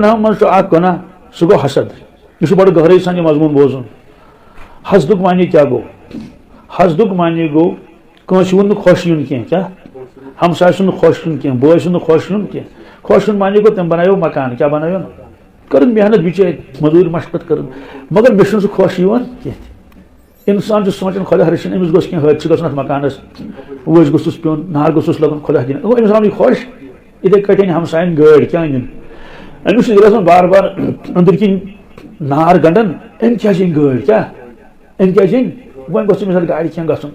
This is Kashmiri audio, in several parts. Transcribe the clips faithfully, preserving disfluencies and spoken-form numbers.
گۄناہو منٛز چھُ اکھ گۄناہ، سُہ گوٚو حسد۔ یہِ چھُ بڑٕ گہرٲیی سان یہِ مضموٗن بوزُن۔ حسدُک معنی کیٛاہ گوٚو؟ حسدُک معنی گوٚو کٲنٛسہِ ہُنٛد نہٕ خۄش یُن کینٛہہ۔ کیٛاہ؟ ہمسایہِ سُنٛد نہٕ خۄش یُن کینٛہہ، بٲے سُنٛد نہٕ خۄش یُن کینٛہہ۔ خۄش یُن معنی گوٚو تٔمۍ بنایو مکان، کیٛاہ بنایون؟ کٔرٕن محنت بِچٲرۍ، مٔزوٗرۍ مشقت کٔرٕن، مگر مےٚ چھُنہٕ سُہ خۄش یِوان کینٛہہ۔ انسان چھُ سونٛچان، خۄدا رٔچھِن، أمِس گوٚژھ کینٛہہ حٲدثہٕ گژھُن اَتھ مکانَس، وٲنٛسہِ گوٚژھُس پیوٚن، نار گوٚژھُس لَگُن، خۄدا دِنۍ۔ گوٚو أمِس آو نہٕ یہِ خۄش، یِتھَے کٲٹھۍ أنۍ ہمساین گٲڑۍ، کیٛاہ أنِن؟ أمِس چھُ ییٚلہِ آسان بار بار أنٛدٕرۍ کِنۍ نار گنٛڈان، أمۍ کیٛازِ أنۍ گٲڑۍ؟ کیٛاہ؟ أمۍ کیٛازِ أنۍ؟ وۄنۍ گوٚژھ أمِس اَتھ گاڑِ کینٛہہ گژھُن،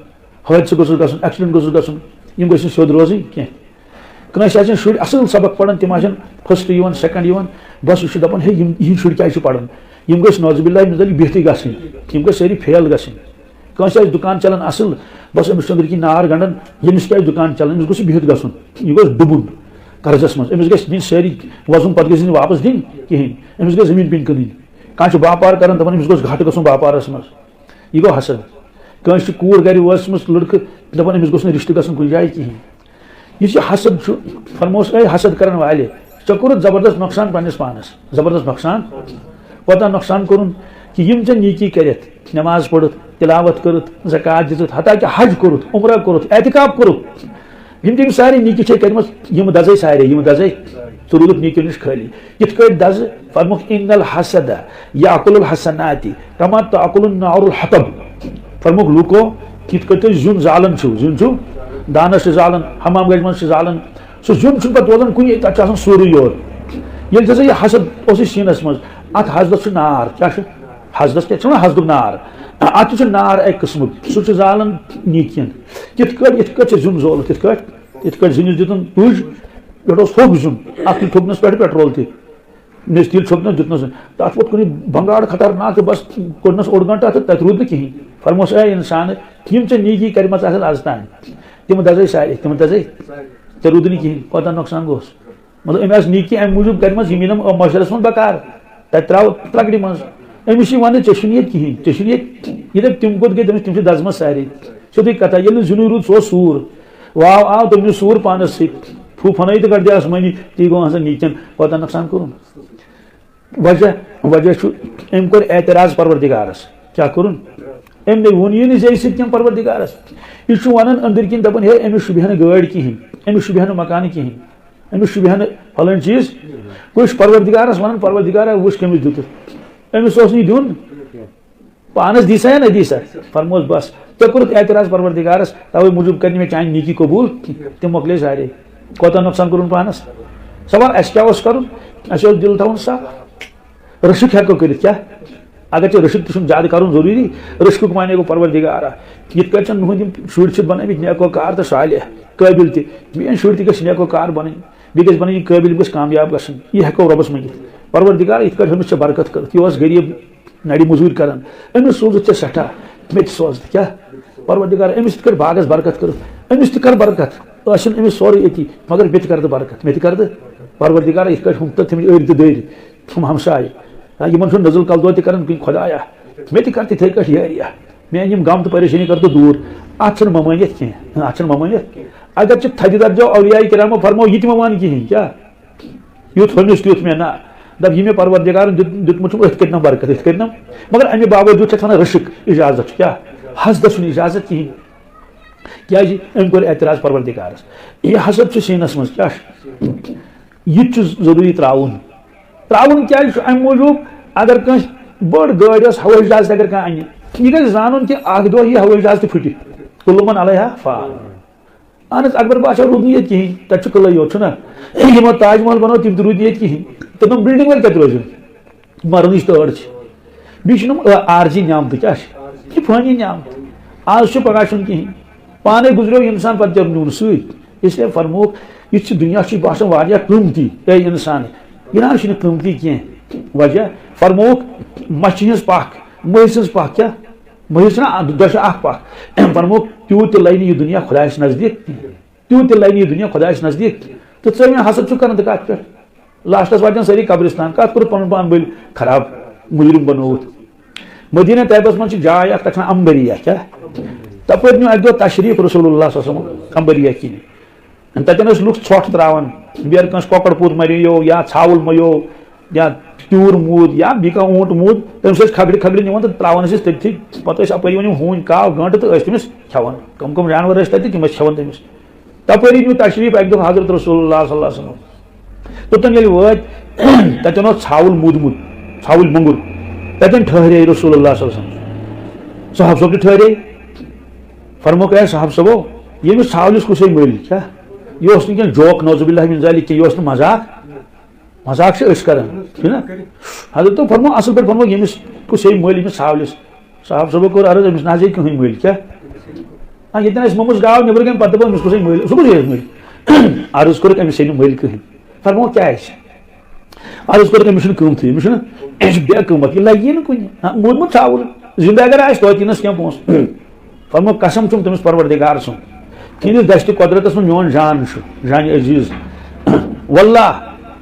حٲدثہٕ گوٚژھُس گژھُن، ایکسیڈنٹ گوٚژھُس گژھُن، یِم گٔژھۍ نہٕ سیوٚد روزٕنۍ کینٛہہ۔ کٲنٛسہِ آسن شُرۍ اَصٕل سبق پَران، تِم آسن فٔسٹ یِوان، سیکنڈ یِوان، بس یہِ چھُ دَپان، ہے، یِم، یِہِنٛدۍ شُرۍ کیٛازِ چھِ پَران؟ یِم گٔژھۍ نعوذ باللہ من ذالک بِہتٕے گژھٕنۍ، یِم گٔژھۍ سٲری فیل گژھٕنۍ۔ کٲنٛسہِ آسہِ دُکان چلان اَصٕل، بس أمِس چھُ أنٛدرۍ کِنۍ نار گنٛڈان، ییٚمِس کیٛازِ دُکان چلان؟ أمِس گوٚژھ یہِ بِہِتھ گژھُن، یہِ گوٚژھ ڈُبُن قرضس منٛز، أمِس گژھِ دِنۍ سٲری وۄزُم، پَتہٕ گژھِ دِنۍ واپس دِنۍ کِہیٖنۍ، أمِس گژھِ زٔمیٖن پیٚنۍ کٕنٕنۍ۔ کانٛہہ چھُ باپار کران، دَپان، أمِس گوٚژھ گھاٹہٕ گژھُن باپارس منٛز، یہِ گوٚو حسد۔ کٲنٛسہِ چھُ کوٗر گرِ وٲژمٕژ لٔڑکہٕ، دَپان، أمِس گوٚژھ نہٕ رِشتہٕ گژھُن کُنہِ جایہِ کِہیٖنۍ۔ یُس یہِ حسد چھُ، فرموس، اے حسد کرن والے، ژےٚ کوٚرُتھ زبردست نۄقصان پننِس پانس، زبردست نۄقصان۔ کوتاہ نۄقصان کوٚرُن؟ کہِ یِم ژےٚ نیکی کٔرِتھ، نماز پٔرِتھ، تلاوت کٔرِتھ، زکوٰۃ دِژٕتھ، حتیٰ کہِ حج کوٚرُتھ، عمرہ کوٚرُتھ، اعتکاف کوٚرُتھ، یِم تہِ یِم سارے نیکی چھے کٔرمٕژ، یِم دَزے سارے، یِم دَزے، ژٕ روٗدُکھ نیکیو نِش خٲلی۔ یِتھ کٲٹھۍ دَزٕ، فرموکھ، "ان الحسد یاکل الحسنات کما تاکل النار الحطب۔" فرموکھ لوٗکو، یِتھ کٲٹھۍ تُہۍ زیُن زالان چھِو، زیُن چھُو دانَس چھِ زالان، حمام گَجہِ منٛز چھِ زالان، سُہ زیُن چھُنہٕ پَتہٕ روزان کُنی، تَتھ چھُ آسان سورُے یورٕ۔ ییٚلہِ تہِ ہسا یہِ حسد اوسُے سیٖنَس منٛز، اَتھ حسدَس چھُ نار، کیٛاہ چھُ؟ حسدَس کیٛاہ چھُ وَنان؟ حسدُک نار۔ اَتھ تہِ چھُ نار اَکہِ قٕسمُک، سُہ چھُ زالان نیکیَن۔ کِتھ کٲٹھۍ؟ یِتھ کٲٹھۍ چھِ زیُن زولُکھ، یِتھ کٲٹھۍ، یِتھ کٲٹھۍ زِنِس دیُتُن تُج، پٮ۪ٹھ اوس ہوٚکھ زیُن، اَتھ تُج تھوٚکنَس پٮ۪ٹھ پیٹرول تہِ۔ میٚژِ تیٖل چھوٚکنَس، دیُتنَس، تَتھ ووٚتھ کُنہِ بنگاڑ خطرناک تہٕ بس کوٚڑنَس اوٚڑ گٲنٛٹہٕ تہٕ تَتہِ روٗد نہٕ کِہیٖنۍ۔ فرموس، اے اِنسان، یِم ژےٚ نیکی کَرِمَژٕ آسَن آز تام، تِم دَزَے سارے، تِم دَزَے، ژےٚ روٗدُے نہٕ کِہیٖنۍ، کوتاہ نۄقصان گوٚوس۔ مطلب، أمۍ آسہِ نیکی اَمہِ موٗجوٗب کَرِمَژ، یِم یِنَم محشرَس منٛز بکار، تَتہِ ترٛاو ترٛکڑِ منٛز۔ أمِس چھِ وَنان، ژےٚ چھُنہٕ ییٚتہِ کِہیٖنۍ، ژےٚ چھُنہٕ ییٚتہِ، یہِ دَپہِ، تِم کوٚت گٔے؟ دَپٮ۪س، تِم چھِ دَزمَژ سارے۔ سیوٚدُے کَتھا، ییٚلہِ نہٕ زِنُے روٗد، سُہ اوس سوٗر۔ واو آو، تٔمۍ نیوٗ سوٗر پانَس سۭتۍ۔ پھُو پھَنٲیِتھ تہٕ کَڑِ دِ آسمٲنی، تی گوٚو آسان نیٖچَن، کوتاہ نۄقصان کوٚرُن۔ وجہ، وجہ چھُ، أمۍ کوٚر اعتراض پروردگارَس۔ کیٛاہ کوٚرُن؟ أمۍ نے ووٚن یہِ نہٕ زِ أسۍ سۭتۍ کینٛہہ پروردگارَس۔ یہِ چھُ وَنان أنٛدٕرۍ کِنۍ، دَپان، ہے، أمِس شوٗبہِ ہا نہٕ گٲڑۍ کِہیٖنۍ، أمِس شوٗبہِ ہا نہٕ مکانہٕ کِہیٖنۍ، أمِس شوٗبہِ ہا نہٕ فلٲنۍ چیٖز۔ گوٚو یہِ چھُ پروردگارَس وَنان، پروردگارا، وٕچھ کٔمِس دیُتُتھ۔ أمِس اوس نہٕ یہِ دیُن۔ پانَس دی سا یا نہ دی سا؟ فرموس، بس، ژےٚ کوٚرُتھ اعتراض پروردگارس، توے موٗجوٗب کَرِ نہٕ مےٚ چانہِ نیکی قبوٗل، تِم مۄکلے سارے۔ کوتاہ نۄقصان کوٚرُن پانَس؟ سوال، اَسہِ کیٛاہ اوس کَرُن؟ اَسہِ اوس دِل تھاوُن صاف۔ رٔشک ہٮ۪کو کٔرِتھ کیٛاہ؟ اگر ژےٚ رٔشک تہِ چھُنہٕ زیادٕ کَرُن ضروٗری، رٔشکُک معنی گوٚو پروردگارا، یِتھ کٲٹھۍ چھِ نُہٕنٛدۍ یِم شُرۍ چھِ بَنٲومٕتۍ نیکو کار تہٕ صالح، قٲبِل تہِ، میٛٲنۍ شُرۍ تہِ گٔژھۍ نیکو کار بَنٕنۍ، بیٚیہِ گٔژھۍ بَنٕنۍ یِم قٲبِل، یِم گٔژھۍ کامیاب گژھٕنۍ۔ یہِ ہٮ۪کو رۄبَس مٔنٛگِتھ۔ پروردگارا، یِتھ کٲٹھۍ ہیوٚتمُت ژےٚ برکت کٔرِتھ، یہِ اوس غریٖب، نَرِ موٚزوٗرۍ کران، أمِس سوٗزُتھ ژےٚ سٮ۪ٹھاہ، مےٚ تہِ سوز تہٕ کیٛاہ؟ پروردگار، أمِس یِتھ کٲٹھۍ باغس برکت کٔرٕتھ، أمِس تہِ کر برکت، ٲسِن أمِس سورُے أتی، مگر مےٚ تہِ کر تہٕ برکت، مےٚ تہِ کر تہٕ۔ پروردگار، یِتھ کٲٹھۍ ہُم تہٕ تھٲمٕتۍ أرۍ تہٕ دٔرۍ، ہُم ہمسایہِ، ہا، یِمن چھُنہٕ نزل کلہٕ دود تہِ کران کُنہِ، خدایا، مےٚ تہِ کر تِتھے کٲٹھۍ یٲریا، میٲنۍ یِم غم تہٕ پریشٲنی کر تہٕ دوٗر۔ اتھ چھُنہٕ ممٲنیت کینٛہہ، اتھ چھُنہٕ ممٲنیت۔ اگر ژٕ تھدِ درجو اولیاء کرامو فرمو، یہِ تہِ مہ وَن کِہیٖنۍ، کیٛاہ؟ یُتھ ہُمِس تیُتھ مےٚ نہ۔ دَپ، یہِ مےٚ پروردگارن دیُت، دیُتمُت چھُم أتھۍ کٔرۍ نم برکت، أتھۍ کٔرۍ نم۔ مگر اَمہِ باوجوٗد چھِ اَتھ وَنان رٔشِک، اِجازت چھُ کیٛاہ؟ حسدَس چھُنہٕ اِجازت کِہیٖنۍ۔ کیٛازِ؟ أمۍ کوٚر اعتراض پروردگارَس۔ یہِ حسد چھُ سیٖنَس منٛز، کیٛاہ چھُ؟ یہِ تہِ چھُ ضروٗری ترٛاوُن۔ ترٛاوُن کیٛازِ چھُ؟ اَمہِ موٗجوٗب، اگر کٲنٛسہِ بٔڑ گٲڑۍ ٲس، ہوٲیی جہاز تہِ اگر کانٛہہ اَنہِ، یہِ گژھِ زانُن کہِ اَکھ دۄہ یی ہوٲیی جہاز تہِ پھُٹہِ۔ کُلُّ مَنْ عَلَیْہَا فَانٍ۔ اہن حظ، اکبر بادشاہ روٗد نہٕ ییٚتہِ کِہیٖنۍ، تَتہِ چھُ قلعے یوت، چھُنہ؟ یِمو تاج محل بنوو، تِم تہِ روٗدۍ نہٕ ییٚتہِ کِہیٖنۍ۔ تہٕ تِم building وٲلۍ کَتہِ روزن؟ مَرنٕچ تٲر چھِ۔ بیٚیہِ چھِ یِم، آ، عارضی نعمتہٕ، کیٛاہ چھِ؟ یہِ فٲنی نعمتہٕ۔ آز چھُ، پگاہ چھُنہٕ کِہیٖنۍ۔ پانَے گُزریو اِنسان، پَتہٕ کیٛاہ نیوٗن سۭتۍ؟ اس لیے فرمووُکھ، یہِ چھِ دُنیا چھُ باسان واریاہ قۭمتی، اے اِنسان، یہِ نہ حظ چھُنہٕ قۭمتی کینٛہہ۔ وجہ فرمووُکھ، مَچھِ ہِنٛز پَکھ، مٔہۍ سٕنٛز پَکھ کیٛاہ؟ مٔہِس چھِنہ دۄشہِ اکھ پکھ۔ فرمووُکھ، تیوٗت تہِ لگہِ نہٕ یہِ دُنیا خۄدایَس نزدیٖک کینٛہہ۔ تیوٗت تہِ لگہِ نہٕ یہِ دُنیا خۄدایَس نزدیٖک کینٛہہ۔ تہٕ ژٕ مےٚ حسد چھُکھ کران تہٕ کَتھ پٮ۪ٹھ؟ لاسٹَس واتن سٲری قبرستان۔ کَتھ کوٚرُتھ پَنُن پان بٔلۍ خراب، مُجرِم بنووُتھ؟ مدیٖنہ طیبَس منٛز چھِ جاے اکھ، تَتھ چھِ وَنان عنبریہ۔ کیٛاہ؟ تَپٲرۍ نیوٗ اَکہِ دۄہ تشریٖف رسول اللہ صلی اللہ علیہ وسلم عنبریہ کِنۍ۔ تَتٮ۪ن ٲسۍ لُکھ ژھۄٹھ ترٛاوان، بیٚیہِ کٲنٛسہِ کۄکر پوٗت مریو یا ژھاوُل مریو، یا تیوٗر موٗد یا بیٚیہِ کانٛہہ اوٗنٹ موٗد، تٔمِس ٲسۍ کھگرِ کھگرِ نِوان تہٕ ترٛاوان ٲسۍ أسۍ تٔتھی۔ پَتہٕ ٲسۍ اَپٲرۍ یِوان یِم ہوٗنۍ کاو گٲنٛٹہٕ تہٕ ٲسۍ تٔمِس کھٮ۪وان۔ کٕم کٕم جانور ٲسۍ تَتہِ، تِم ٲسۍ کھٮ۪وان تٔمِس۔ تَپٲری نیوٗ تشریٖف اَکہِ دۄہ حضرت رسول اللہ صلی اللہ علیہ وسلم۔ توٚتَن ییٚلہِ وٲتۍ، تَتٮ۪ن اوس ژھاوُل موٗدمُت، ژھاوُل مۄنٛگُر۔ تَتٮ۪ن ٹھٔہرے رسول اللہ صلی اللہ علیہ وسلم۔ صحابہٕ صٲب تہِ ٹھٔہرے۔ فرمووُکھ، "اے صحابہٕ صٲبو، ییٚمِس ژھاولِس کُسے مٔلۍ کیٛاہ؟ یہِ اوس نہٕ کینٛہہ جوک، نعوذ باللہ من ذالک، کینٛہہ، یہِ اوس نہٕ مذاق۔" مذاق چھِ أسۍ کران، چھُ نہ؟ حضرتو فرموو، اَصٕل پٲٹھۍ فرموو، ییٚمِس کُس ہے مٔلۍ، ییٚمِس ژھاولِس۔ صاحب صٲبو کوٚر عرض، أمِس نہ حظ ہے کٕہٕنۍ مٔلۍ، کیٛاہ؟ آ، ییٚتٮ۪ن اَسہِ موٚمُت گاو نیٚبرٕ کَنہِ، پَتہٕ دوٚپُن، أمِس کُس ہے مٔلۍ، سُہ کُس ہے مٔلۍ؟ عرض کوٚرُکھ، أمِس ہے نہٕ مٔلۍ کٕہٕنۍ۔ فرموو، کیٛازِ؟ عرض کوٚرُکھ، أمِس چھُنہٕ قۭمتھٕے، أمِس چھُنہٕ، أمِس چھُ بے قۭمَتھ، یہِ لَگہِ یی نہٕ کُنہِ۔ ہاں، موٗدمُت ژھاوُل، زِندٕ اگر آسہِ، توتہِ یِنَس کینٛہہ پونٛسہٕ۔ فرمو، قسم چھُم تٔمِس پروردگار سُنٛد، تِہنٛدِس دشتِ قۄدرتس منٛز میون جان چھُ، جانِ عزیز۔ واللہ،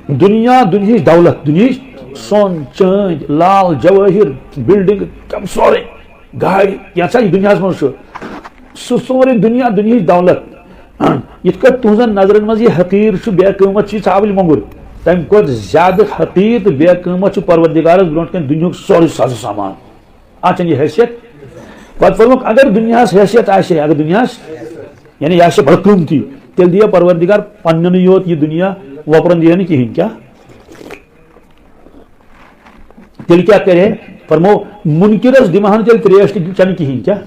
دُنیا، دُنیہٕچ دولت، دُنیہٕچ سۄن، چٲنٛدۍ، لال، جوٲہِر، بلڈنگ، تِم سورُے، گاڑِ، کینٛژھا یہِ دُنیاہس منٛز چھُ، سُہ سورُے دُنیا، دُنیہٕچ دولت۔ یِتھ کٲٹھۍ تُہنٛزن نظرن منٛز یہِ حقیٖر چھُ، بے قۭمتھ چھُ یہِ ژھاوٕلۍ مۄنٛگُر، تَمہِ کھۄتہٕ زیادٕ حقیٖر تہٕ بے قۭمتھ چھُ پروردگارس برونٛٹھ کنہِ دُنیہُک سورُے ساز و سامان۔ اتھ چھنہٕ یہِ حیثیت۔ پتہٕ فرمووُکھ، اگر دُنیاہس حیثیت آسہِ ہے، اگر دُنیاہس، یعنی یہِ آسہِ ہے بڑٕ قۭمتی، تیٚلہِ دِیا پروردگار پننٮ۪نٕے یوت یہِ دُنیا، وۄپرن دِیا نہٕ کِہینۍ۔ کیٛاہ؟ تیٚلہِ کیٛاہ کرِ ہے؟ فرمو، مُنکِرس دِمہٕ ہا نہٕ تیٚلہِ تریش تہِ چٮ۪نہٕ کِہینۍ۔ کیٛاہ؟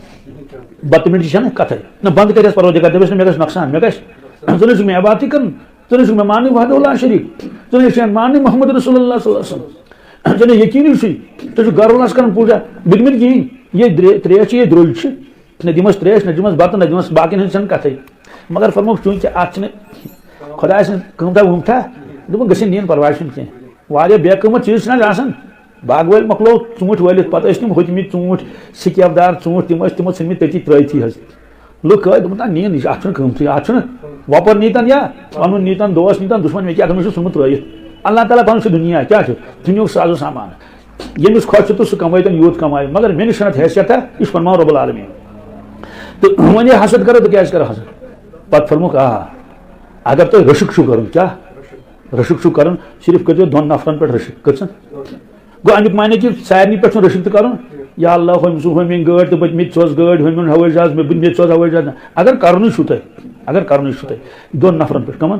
بتہٕ مِٹھ چھنہٕ کتھے۔ نہ، بنٛد کرِ ہس پروردگار، دپٮ۪س نہٕ، مےٚ گژھِ نۄقصان، مےٚ گژھِ، ژٕ نہ چھُکھ مےٚ عبادتٕے کران۔ ژٕ نہ چھُکھ مےٚ ماننٕے وحدہ لا شریٖک، ژٕ نہ چھُکھ مےٚ ماننٕے محمد رسول اللہ صلی اللہ علیہ وسلم، ژٕ نہ یقیٖنٕے چھُے، ژٕ چھُکھ گرٕ وَلَس کران پوٗجا، بہٕ دِمہٕ نہٕ کِہیٖنۍ۔ یہِ درے-، ترٛیش چھِ، یہِ درٛوٚج چھِ، نہ دِمَس ترٛیش، نہ دِمَس بَتہٕ، نہ دِمَس باقیَن ہٕنٛز چھَنہٕ کَتھٕے۔ مگر فرمووُکھ، چوٗنٛکہِ اَتھ چھِنہٕ خۄداے سٕنٛز قۭمتھا وۭمتھا، دوٚپُن، گٔژھِنۍ نِیِن، پَرواے چھُنہٕ کینٛہہ۔ واریاہ بے قۭمَتھ چیٖز چھِنہٕ حظ آسان۔ باغہٕ وٲلۍ مۄکلو ژوٗنٛٹھۍ وٲلِتھ، پَتہٕ ٲسۍ تِم ہوٚتمٕتۍ ژوٗنٛٹھۍ، سِکیب دار ژوٗنٛٹھۍ، تِم ٲسۍ تِمو ژھٕنمٕتۍ تٔتی ترٛٲوتھٕے حظ۔ لُکھ ٲدۍ، دوٚپُن، "نہ، نِیِن، یہِ چھُ، اَتھ چھُنہٕ قۭمتھٕے، اَتھ چھُنہٕ وۄپَر نیٖتَن یا پَنُن نیٖتَن، دوس نیٖتَن، دُشمَن مےٚ کیٛاہ، اَتھ منٛز چھُ ژھُنمُت ترٛٲوِتھ۔" اللہ تعالیٰ پَنُن چھُ دُنیا، کیٛاہ چھُ؟ دُنیاہُک ساز و سامان۔ ییٚمِس خۄش چھُ تہٕ سُہ کَمٲوتَن یوٗت کَمایہِ، مگر مےٚ نِش چھُنہٕ اَتھ حیثیت، یہِ چھُ فرمان رب العالمین۔ تہٕ وۄنۍ یہِ حسد کَرو تہٕ کیٛازِ کَرو حسد؟ پَتہٕ فرمووُکھ، آ، اگر تۄہہِ رٔشک چھُو کَرُن، کیٛاہ؟ رٔشک چھُو کَرُن، صرف کٔرۍزیو دۄن نفرَن پٮ۪ٹھ رٔشک۔ کٔژَن؟ گوٚو اَمیُک معنی کہِ سارنٕے پٮ۪ٹھ چھُنہٕ رٔشک تہِ کَرُن۔ یا اللہ، ہُمۍ سُہ، ہُمۍ أنۍ گٲڑۍ تہٕ بہٕ تہِ، مےٚ تہِ سوز گٲڑۍ، ہُمۍ اوٚن ہوٲیی جہاز، مےٚ، بہٕ تہِ، مےٚ تہِ سوز ہوٲیی جہاز۔ اگر کَرُنٕے چھُو تۄہہِ، اگر کَرُنٕے چھُو تۄہہِ، دۄن نفرَن پٮ۪ٹھ، کَمَن؟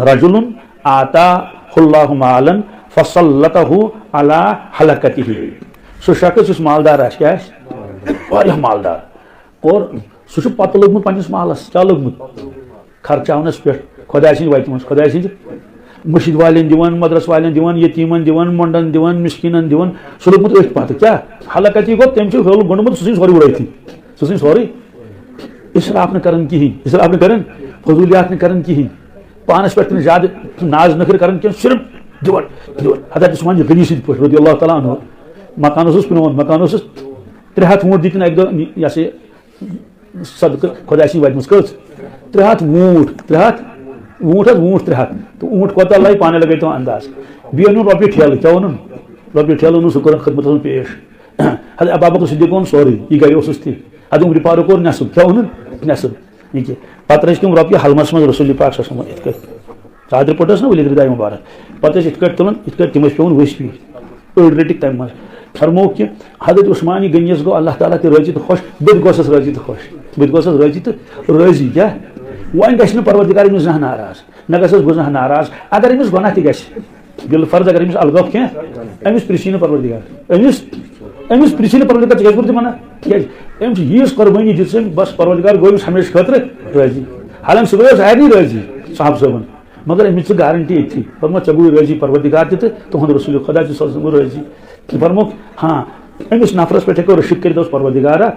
رجل آتاہ اللہ مالن فسلطہ علی حلقتہ۔ سُہ شخص یُس مالدار آسہِ، کیٛاہ آسہِ؟ واریاہ مالدار۔ اور سُہ چھُ پتہٕ لوٚگمُت پننِس مالس، کیٛاہ لوٚگمُت؟ خرچاونس پٮ۪ٹھ، خۄداے سٕنٛدِ وتہِ منٛز، خۄداے سٕنٛدِ مسجد والٮ۪ن دِوان، مدرس والٮ۪ن دِوان، یتیٖمن دِوان، مۄنڈن دِوان، مسکیٖنن دِوان۔ سُہ لوٚگمُت أتھۍ پتہٕ۔ کیٛاہ؟ حلقتی گوٚو، تٔمۍ چھُ ہیوٚل گوٚنڈمُت، سُہ ژھٕنہِ سورُے وٲتھٕے۔ سُہ ژھٕنہِ سورُے۔ اسراف نہٕ کران کِہینۍ، اسراف نہٕ کران، فضوٗلیات نہٕ کران کِہینۍ۔ پانس پٮ۪ٹھ تہِ نہٕ زیادٕ ناز نخرٕ کران کینٛہہ، صرف دِوان، دِوان۔ حضرت عثمان غنی سٕنٛدۍ پٲٹھۍ رضی اللہ تعالیٰ عنہ۔ مکان اوسُس پرٛون، مکان اوسُس ترٛےٚ ہتھ ووٗنٛٹ دِتِن اَکہِ دۄہ، یہِ ہسا یہِ، صدقہٕ خۄداے سٕنٛدِ وَتہِ منٛز۔ کٔژ؟ ترٛےٚ ہَتھ ووٗنٛٹھ، ترٛےٚ ہَتھ ووٗنٛٹھ حظ، ووٗنٛٹھ ترٛےٚ ہَتھ۔ تہٕ ووٗنٛٹھ کوٗتاہ لَگہِ، پانَے لَگٲیِو تُہۍ اَنداز۔ بیٚیہِ اوٚنُن رۄپیہِ ٹھیلہٕ، کیٛاہ اوٚنُن؟ رۄپیہِ ٹھیلہٕ اوٚنُن، سُہ کوٚرُن خدمتَس منٛز پیش۔ حضرت ابوبکر صدیق اوٚن سورُے، یہِ گَرِ اوسُس تہِ۔ حضرت عمر فاروق کوٚر نٮ۪صٕب، کیٛاہ اوٚنُن؟ نٮ۪صٕب۔ یہِ کیٛاہ؟ پَتہٕ رٔچھۍ تِم رۄپیہِ حلمَس منٛز رسول پاک صلی اللہ علیہ وسلم یِتھ کٲٹھۍ۔ ژادرِ پٔٹ ٲس نہ ؤلِتھ رداے مُبارک۔ پَتہٕ ٲسۍ یِتھ کٲٹھۍ تُلان، یِتھ کٲٹھۍ تِم ٲسۍ پٮ۪وان ؤسۍ پی۔ أڑۍ رٔٹِکھ تَمہِ منٛز۔ فرمووُکھ کہِ حضرت عثمانِ غنیَس گوٚو اللہ تعالیٰ تہِ رٲضی تہٕ خۄش، بہٕ تہِ گوٚژھُس رٲضی تہٕ خۄش۔ بہٕ تہِ گوٚژھُس رٲضی تہٕ رٲضی۔ کیٛاہ؟ وۄنۍ گژھِ نہٕ پروردگار أمِس زانٛہہ ناراض۔ نہ گژھس بہٕ زانٛہہ ناراض۔ اگر أمِس گۄناہ تہِ گژھِ، بالفرض اگر أمِس الگٲب کینٛہہ، أمِس پرٛژھی نہٕ پروردگار۔ أمِس، أمِس پرٛژھی نہٕ پروردگار، ژےٚ کیٛازِ کوٚرُتھ یہِ منع؟ کیٛازِ؟ أمِس چھِ ییٖژ قۄربٲنی دِژ أمۍ، بس پروردگار گوٚو أمِس ہمیشہٕ خٲطرٕ رٲضی۔ حالانکہ سُہ گوٚو سارنٕے رٲضی، صاحب صٲبن۔ مگر أمِس چھِ گارنٹی أتھی۔ فرموو، ژےٚ گوٚوُے رٲضی پروردگار تہِ تہٕ تُہُنٛد رسول خۄدا تہِ صلی اللہ علیہ وسلم گوٚو رٲضی۔ فرمووُکھ، ہاں، أمِس نفرس پٮ۪ٹھ ہٮ۪کو رٔشک کٔرِتھ، اوس پروردگارا،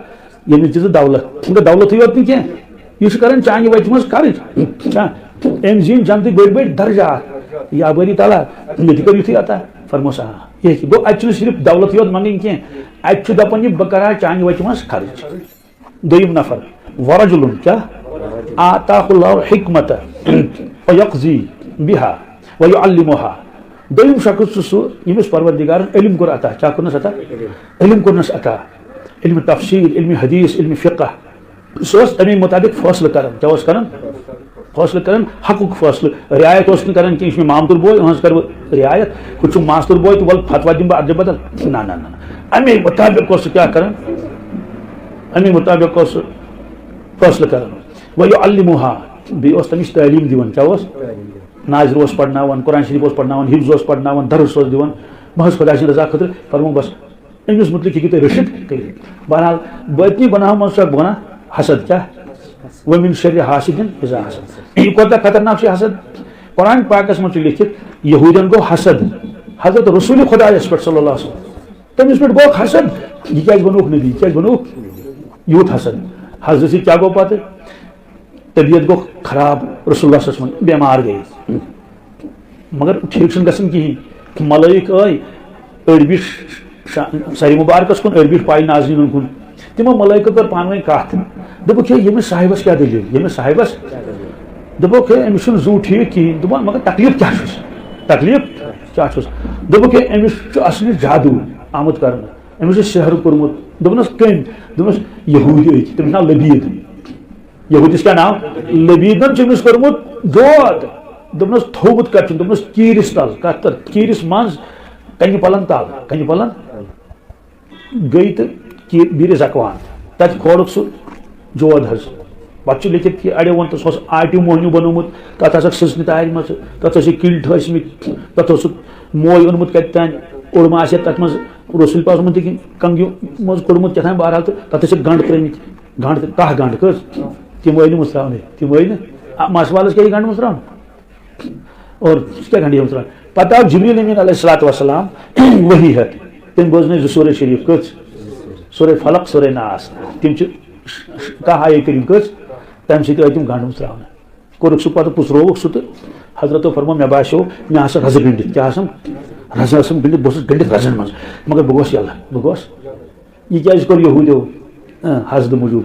ییٚمِس دِژٕ دولت۔ مگر دولتٕے یوت نہٕ کینٛہہ، یہِ چھُ کران چانہِ وتہِ منٛز خرٕچ۔ چھا؟ أمۍ زیٖنۍ جنتٕکۍ بٔڑۍ بٔڑۍ درجات۔ یا بٲری تعالیٰ، مےٚ تہِ کٔر یُتھُے عطا۔ فرموس، آ، یہِ ہیٚکہِ۔ گوٚو، اَتہِ چھُنہٕ صرف دولتٕے یوت منٛگٕنۍ کینٛہہ، اَتہِ چھُ دَپان، یہِ بہٕ کرٕ ہا چانہِ وتہِ منٛز خرٕچ۔ دوٚیِم نفر، ورجل، کیٛاہ؟ آتاہ اللہ الحکمت فیقضی بہا ویعلمہا۔ دوٚیِم شخص چھُ سُہ، ییٚمِس پروردگارن علم کوٚر عطا۔ کیٛاہ کوٚرنس عطا؟ علم کوٚرنس عطا۔ علم تفسیر، علم حدیث، علم فقہ۔ سُہ اوس تَمے مُطابق فٲصلہٕ کران۔ کیٛاہ اوس کران؟ فٲصلہٕ کران، حقُک فٲصلہٕ۔ رعایت اوس نہٕ کران کینٛہہ، یہِ چھُ مےٚ مامتُر بوے، یِہٕنٛز کرٕ بہٕ رعایت۔ ہُہ چھُ ماستُر بوے تہٕ وَلہٕ فتوا دِمہٕ بہٕ اَتھ دِمہٕ بدل۔ نہ، نہ، نہ، نہ۔ اَمے مُطابق اوس سُہ کیٛاہ کران؟ اَمے مُطابق اوس سُہ فٲصلہٕ کران۔ وَیُعَلِّمُہا، بیٚیہِ اوس تٔمِس تعلیٖم دِوان۔ کیٛاہ اوس؟ ناظر اوس پرناوان، قرآن شریٖف اوس پرناوان، حفظ اوس پرناوان، درس اوس دِوان۔ محض خۄداے سٕنٛدِ رضا خٲطرٕ۔ فرموو، بس، أمِس مُتعلِق ہیٚکِو تُہۍ رٔچھِتھ کٔرِتھ۔ بہرحال، بٲطنی گۄناہو منٛز چھُ اکھ گۄناہ حسد۔ کیٛاہ؟ وَمِن شَرِّ حاسِدٍ اِذا حسد۔ یہِ کوٗتاہ خطرناک چھُ حسد؟ قرآن پاکس منٛز چھُ لیٚکھِتھ، یہوٗدٮ۪ن گوٚو حسد حضرت رسول خۄدایس پٮ۪ٹھ صلی اللہ علیہ وسلم۔ تٔمِس پٮ۪ٹھ گوٚو حسد، یہِ کیٛازِ بنووُکھ نبی، یہِ کیٛازِ بنووُکھ؟ یوٗت حسد۔ حسدٕ سۭتۍ کیٛاہ گوٚو پتہٕ؟ طبیعت گوٚو خراب، رسول اللہ صلی اللہ علیہ وسلم بٮ۪مار گٔے۔ مگر ٹھیٖک چھُنہٕ گژھان کِہیٖنۍ۔ ملٲیِک ٲے، أڑۍ بیٖٹھۍ شا-، سرِ مُبارکس کُن، أڑۍ بیٖٹھۍ پایہِ نازنیٖنن کُن۔ تِمو ملٲیکو کٔر پانہٕ ؤنۍ کتھ۔ دوٚپُکھ، "ہے، ییٚمِس صاحبس کیٛاہ دٔلیٖل؟ ییٚمِس صاحبس؟" دوٚپُکھ، "ہے، أمِس چھُنہٕ زُو ٹھیٖک کِہیٖنۍ۔" دوٚپُن، "مگر تکلیٖف کیٛاہ چھُس؟ تکلیٖف کیٛاہ چھُس؟" دوٚپُکھ، "ہے، أمِس چھُ اصلی جادو آمُت کرنہٕ۔ أمِس چھُ سحر کوٚرمُت۔" دوٚپنس، "کٔمۍ؟" دوٚپنس، "یہوٗدۍ أکۍ، تٔمِس چھُ ناو لبیٖد۔" یہودیس کیٛاہ ناو؟ لبیدن چھُ أمِس کوٚرمُت دود۔ دوٚپنس، "تھوٚومُت کتہِ چھُن؟" دوٚپنس، "کیٖرِس تل۔" کتھ تل؟ کیٖرِس منٛز، کنہِ پلن تل، کنہِ پلن۔ گٔے تہٕ کیٖر بیٖرِ زکوان۔ تتہِ کھولُکھ سُہ جود حظ۔ پتہٕ چھُ لیٚکھِتھ کہِ اڑیو ووٚن تہٕ سُہ اوس آٹِو موہنیو بنوومُت، تتھ آسکھ سٕژنہِ تارِ منٛز، تتھ ٲسۍ کِلۍ ٹھٲسۍ مٕتۍ، تتھ اوسُکھ موے اوٚنمُت کتہِ تانۍ، اوٚڑ ما آسہِ ہا تتھ منٛز رسول پاک اوسمُت کِنہٕ کنگیو منٛز کوٚڑمُت کیٛاہ تام، بہرحال، تہٕ تتھ ٲسۍ گنڈ ترٲومٕتۍ۔ گنڈ تہٕ کاہ گنڈ کٔژ؟ تِم ٲے نہٕ مُژراونٕے، تِم ٲے نہٕ۔ آ، مس والس کیٛاہ یہِ گنڈ مُژراوُن؟ اور سُہ کیٛاہ گنڈ یہِ مُژراوُن؟ پتہٕ آو جبریل امین علیہ الصلوۃ والسلام وحی ہٮ۪تھ۔ تٔمۍ بوزنٲے زٕ سورہ شریف۔ کٔژ؟ سورہ فلق، سورہ ناس۔ تِم چھِ کاہ آیے کریم۔ کٔژ؟ تمہِ سۭتۍ ٲے تِم گنڈ مُژراونہٕ۔ کوٚرُکھ سُہ پتہٕ، پُژرووُکھ سُہ تہٕ حضرتو فرموو، مےٚ باسیو، مےٚ آسہٕ رزٕ گٔنڈِتھ۔ کیٛاہ آسم؟ رزٕ آسم گٔنڈِتھ، بہٕ اوسُس گٔنڈِتھ رزن منٛز، مگر بہٕ گوس یلہٕ، بہٕ گوس۔ یہِ کیٛازِ کوٚر یہوٗدیو؟ اۭں، حسدٕ موٗجوٗب۔